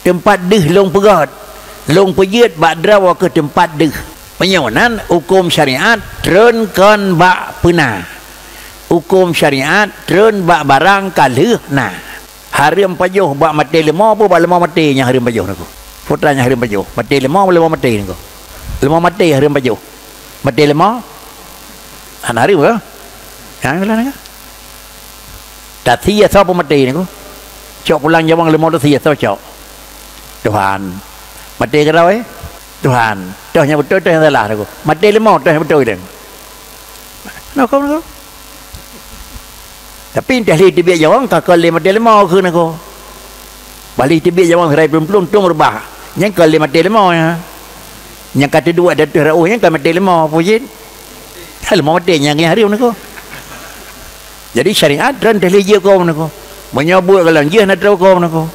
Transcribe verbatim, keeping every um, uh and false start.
Teumpat deuh lôn peugöt, lôn peujeuet bak droe keu teumpat deuh. Meunyoe nan huköm syariat treun kon bak peuna. Huköm syariat treun bak barang ka lheueh na. Hareuem pajoh bak maté leumo peue bak leumo maté nyang hareuem pajoh niko? Peue treuk nyang hareuem pajoh? Maté leumo bak leumo maté niko? Leumo maté hareuem pajoh. Maté leumo? Hana hareuem ke? Nyang leumo niko. Tasie soe peumaté niko? Cok pulang jamong leumo tasie soe cok? Tuhan. Maté keudroe? Tuhan. Toh nyang beutôi, toh nyang salah niko. Maté leumo, toh nyang beutôi deh. Niko, niko. Tapi entah lé teubiet jamong ka kon lé maté leumo keu niko. Bali teubiet jamong seurai plueng-plueng tung reubah. Nyang kon lé maté leumo nyan. Nyang ka teuduek di ateueh raoh nyan ka maté leumo, peue jeuet? Leumo maté nyang hareuem niko. Jadi syariat treun teuh lé jeuet huköm niko. Meunyoe buet gohlom jih na treun huköm niko.